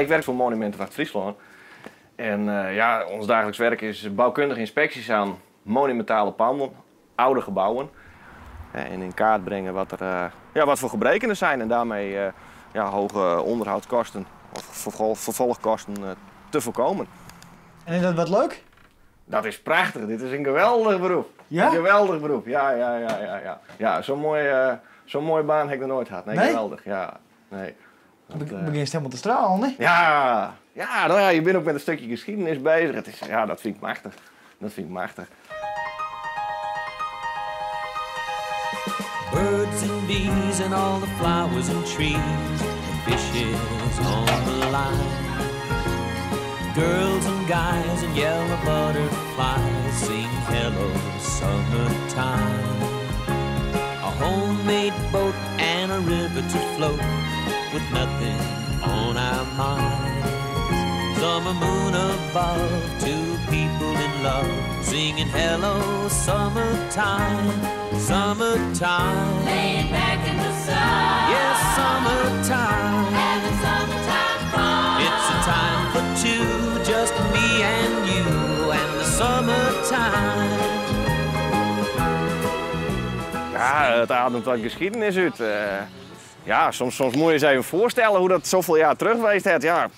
Ik werk voor Monumentenwacht Fryslân. En ja, ons dagelijks werk is bouwkundige inspecties aan monumentale panden, oude gebouwen. En in kaart brengen wat er, ja, wat voor gebreken er zijn en daarmee ja, hoge onderhoudskosten of vervolgkosten te voorkomen. En is dat wat leuk? Dat is prachtig. Dit is een geweldig beroep. Ja? Een geweldig beroep. Ja, ja, ja, ja, ja. Ja, zo'n mooie baan heb ik nog nooit gehad. Nee, Nee? geweldig. Ja, nee. Dat, Begint helemaal te stralen, hè? Ja, ja, nou ja, je bent ook met een stukje geschiedenis bezig. Het is, ja, dat vind ik machtig. Dat vind ik machtig. Birds and bees and all the flowers and trees and fishes on the line. Girls and guys and yellow butterflies sing hello summertime. A homemade boat and a river to float with nothing on our minds. Summer moon above, two people in love singing hello summertime, summertime. Laying back in the sun. Yes, summertime. Having summertime fun. It's a time for two, just me and you and the summertime. Ja, het ademt wat geschiedenis uit. Ja, soms moet je eens even voorstellen hoe dat zoveel jaar terug geweest is. Ja,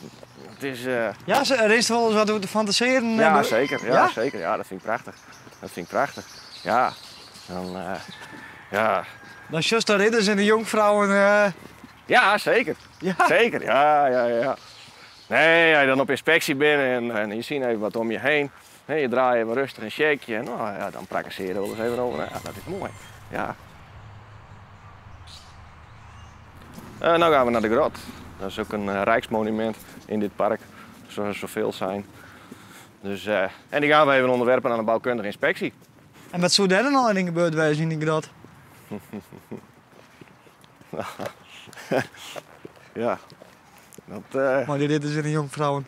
het is, Ja, er is wel eens wat over te fantaseren. Ja, zeker. Ja, Ja? zeker. Ja, dat vind ik prachtig. Dat vind ik prachtig. Ja, dan, ja. Dan just de ridders en de jonkvrouwen. Ja, zeker. Ja? Zeker, ja, ja, ja. Nee, ja, dan op inspectie binnen en je ziet even wat om je heen. Nee, je draait even rustig een shakeje en nou, ja, dan prakkeseer je wel eens even over. Nou, ja, dat is mooi. Ja. Nou gaan we naar de grot. Dat is ook een rijksmonument in dit park, zoals er zoveel zijn. Dus, en die gaan we even onderwerpen aan een bouwkundige inspectie. En wat zou daar dan al in gebeurd wezen in die grot? Ja, dat Maar die ridders en de jonkvrouwen.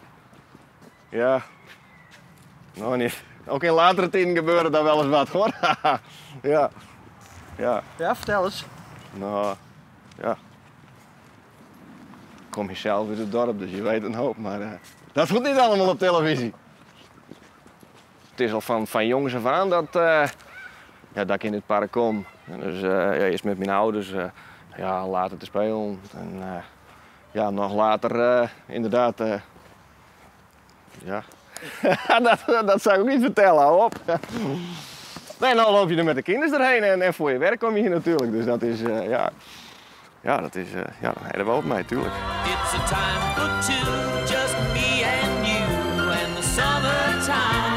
Ja, nog niet. Ook in latere tijden gebeurde daar wel eens wat, hoor. Ja. Ja. Ja, vertel eens. Nou, ja. Ik kom hier zelf uit het dorp, dus je weet een hoop, maar dat moet niet allemaal op televisie. Het is al van jongs af aan dat ik in dit park kom. En dus ja, eerst met mijn ouders, ja, later te spelen. En ja, nog later inderdaad. Ja. Dat zou ik ook niet vertellen, hou op. Nee, dan loop je er met de kinderen erheen en voor je werk kom je hier natuurlijk. Dus dat is, ja. Ja, dat is, ja, dan hebben we op mij, tuurlijk. It's a time for two, just me and you and the summertime.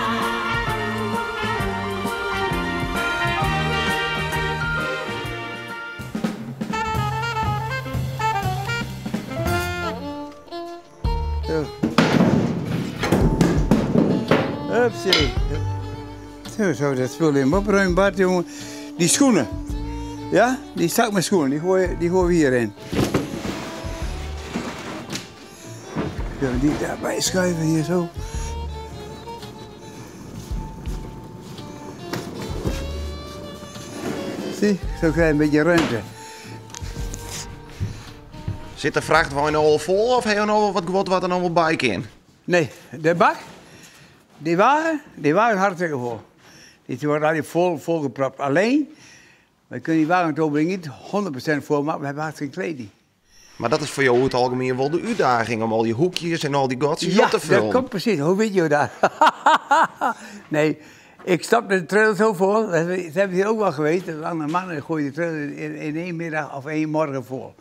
Zo. Hupsie. Zo, zo, dat spul in opruimen, Bart, jongen. Die schoenen. Ja, die zak met schoenen, die gooien we hierin. Kunnen we die daarbij schuiven, hier zo. Zie, zo krijg je een beetje ruimte. Zit de vrachtwagen nou al vol of heb je nog wat gewot wat er nog wel bij kan? Nee, de bak, die wagen hartstikke vol. Die wordt altijd volgepropt. Alleen, we kunnen die wagen toch niet 100% vol maken, we hebben hartstikke kleding. Maar dat is voor jou het algemeen wel de uitdaging om al die hoekjes en al die gatjes Ja, op te vullen. dat komt precies. Hoe weet je dat? Nee, ik stap de trailer zo vol. Dat hebben hier ook wel geweest. De andere mannen gooien de trailer in één middag of één morgen vol.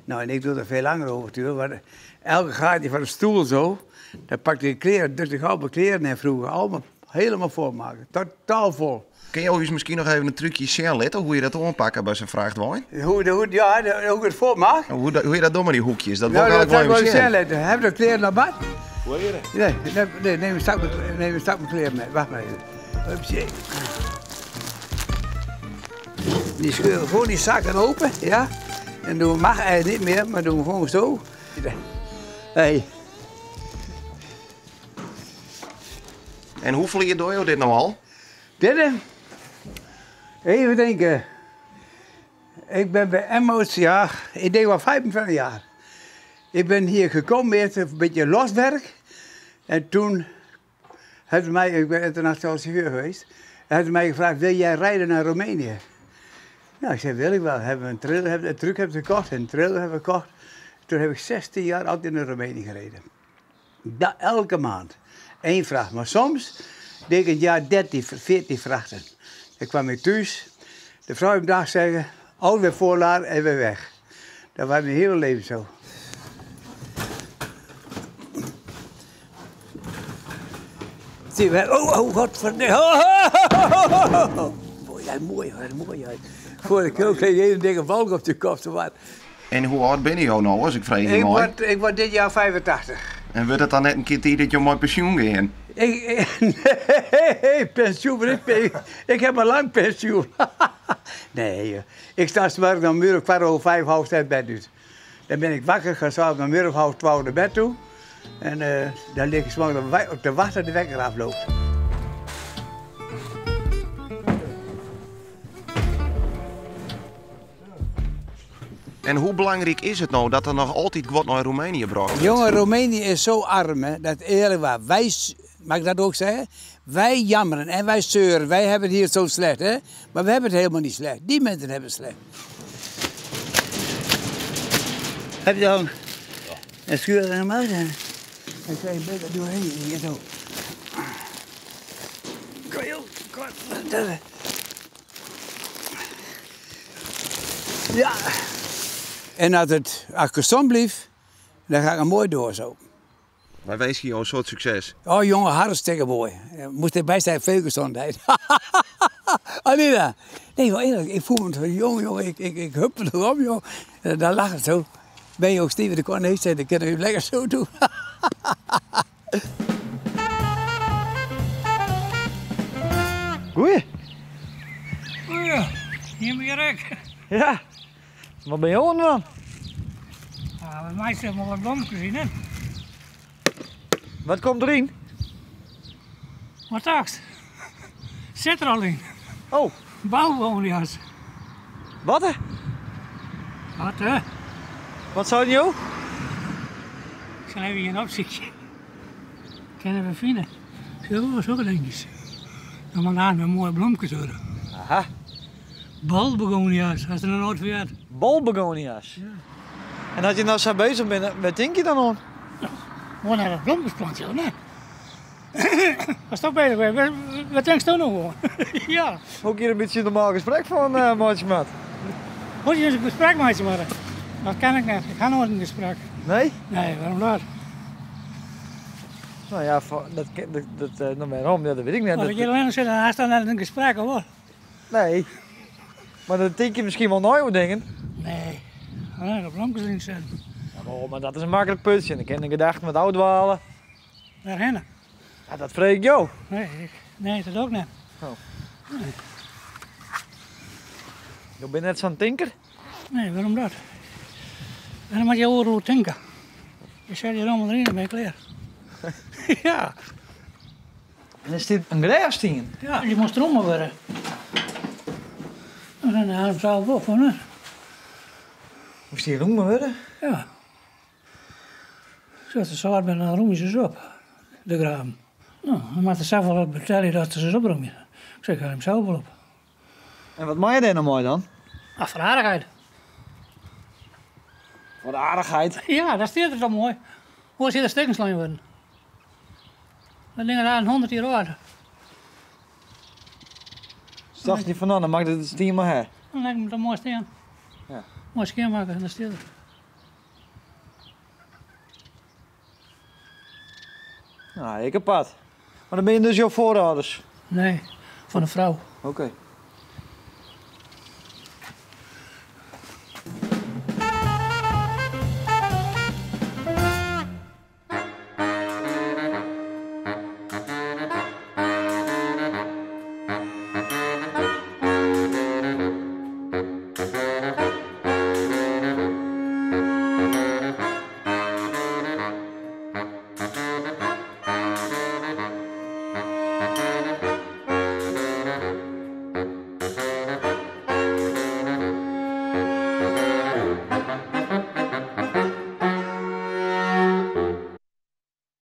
Nou, en ik doe er veel langer over natuurlijk. Maar elke gaatje van de stoel zo, daar pakte ik kleren, dus ik gauw mijn kleren en vroeger allemaal helemaal vol maken. Totaal vol. Kun je eens misschien nog even een trucje zien laten, hoe je dat aanpakken bij zo'n vrachtwagen? Hoe ik het vol maak? Hoe je dat doet met die hoekjes, dat Nou, wil ik dat eigenlijk zou ik wel wel even zien zien. laten. Heb je dat kleren naar bad? Hoe heet het? Nee, nee, nee, neem een zak met, neem een zak met kleren mee. Wacht maar even. Hupsie. Die scheuren gewoon die zakken open, ja. En doen we, mag eigenlijk niet meer, maar doen we gewoon zo. Hey. En hoeveel jaar doe je dit nou al? Dit, hè? Even denken. Ik ben bij Emmaus, ja, ik denk wel 25 jaar. Ik ben hier gekomen, eerst een beetje loswerk. En toen hebben ze mij, ik ben internationaal chauffeur geweest, hebben ze mij gevraagd, wil jij rijden naar Roemenië? Nou, ik zei, wil ik wel. Hebben we een trailer, hebben, een truck hebben ze gekocht en een trailer hebben we gekocht. Toen heb ik 16 jaar altijd naar Roemenië gereden. Da, elke maand. Eén vracht. Maar soms deed ik het jaar 13, 14 vrachten. Dan kwam ik thuis. De vrouw op dag zeggen, al weer voorladen en weer weg. Dat was mijn hele leven zo. Zie je, oh, oh, godverdomme. Oh, oh, oh, oh, oh. Mooi, ja, mooi, hoor, mooi. Hoor. Voor de keel kreeg je een dikke valk op je kop. Zo wat. En hoe oud ben je nou, als ik vraag je Ik mooi? word, ik word dit jaar 85. En wordt het dan net een keer tijd dat je mooi pensioen gaat? Nee, pensioen, maar ik heb al lang pensioen. Nee, joh. Ik sta 's morgens om uur of 5:15, 5:30 bed uit. Dan ben ik wakker, ga s'avonds om uur of 11:30 naar bed toe. En dan lig ik 's morgens op te wachten dat de wekker afloopt. En hoe belangrijk is het nou dat er nog altijd wat naar Roemenië gebracht wordt? Jongen, Roemenië is zo arm, hè, dat eerlijk waar. Wij, mag ik dat ook zeggen? Wij jammeren en wij zeuren. Wij hebben het hier zo slecht, hè? Maar we hebben het helemaal niet slecht. Die mensen hebben het slecht. Heb je al een schuur en een muis? Dan kan je beter doorheen. Hier zo. Kom, joh. Kom. Ja. En als het gezond blijft, dan ga ik er mooi door zo. Wij wensen jou een soort succes. Oh jongen, hartstikke mooi. Moest erbij zijn, veel gezondheid. Alina. Nee, wel eerlijk, ik voel me zo jong, jongen. Ik huppel erop, joh. En dan lach ik zo. Ben je ook Steven de Korn heeft, dan kan je lekker zo doen. Goeie. Goeie, hier ben ik. Ja. Wat ben je aan dan? Ja, bij mij zit maar wat bloemetjes in, hè. Wat komt erin? Wat dacht? Zit er al in. Oh. Bouwbonia's. Wat hè? Wat hè? Wat zou je nou? Ik zal even een opzichtje. Kunnen we vinden. Zulke, zulke dingetjes. Dan maar aan met mooie bloemmetjes hoor. Aha. Balbegonia's, als er nog nooit van had. Balbegonia's? Ja. En als je nou zo bezig bent, wat denk je dan aan? Nou, gewoon naar dat bloemjesplantje, hoor, nee. Als dat bezig bent, wat denk je dan nog gewoon? Ja. Ook hier een beetje een normaal gesprek van, maatje maat. Moet je eens een gesprek, maatje maat? Dat kan ik niet. Ik ga nooit een gesprek. Nee? Nee, waarom dat? Nou ja, dat, nou waarom? Ja, dat weet ik niet. Als ik hier alleen zit, dan is dat net een gesprek, hoor. Nee. Maar dan denk je misschien wel nooit dingen. Nee. Alleen de bloemjes in zetten. Ja, maar dat is een makkelijk putje. Dan kan ik gedacht met oudwalen. Waarheen? Ja, dat vreeg ik jou. Nee, nee, dat ook niet. Oh. Nee. Je bent net zo'n tinker? Nee, waarom dat? En dan moet je oren tinken. Je zet je allemaal erin en ben je klaar. Ja. En is dit een grijsteen? Ja, die moest eronder worden. En dan haal hem zelf op, hoor. Moest die roemen worden? Ja. Zo, het zo hard ben, dan roem je ze op. De graven. Nou, dan moet je zelf wel op betalen dat ze ze oproemen. Ik zeg, ik haal hem zelf wel op. En wat maak je daar nou mooi dan? Ah, voor de aardigheid. Voor de aardigheid? Ja, daar staat het al mooi. Hoe is hier de stikkenslang worden? Dat ding daar een 100 jaar oud. Dacht je van, nou, dan maakt het steen maar her. Dan lijkt me dat mooi steen. Ja. Mooi steen maken en dan staat het. Nou, ik heb pad. Maar dan ben je dus jouw voorouders? Nee, van een vrouw. Oké.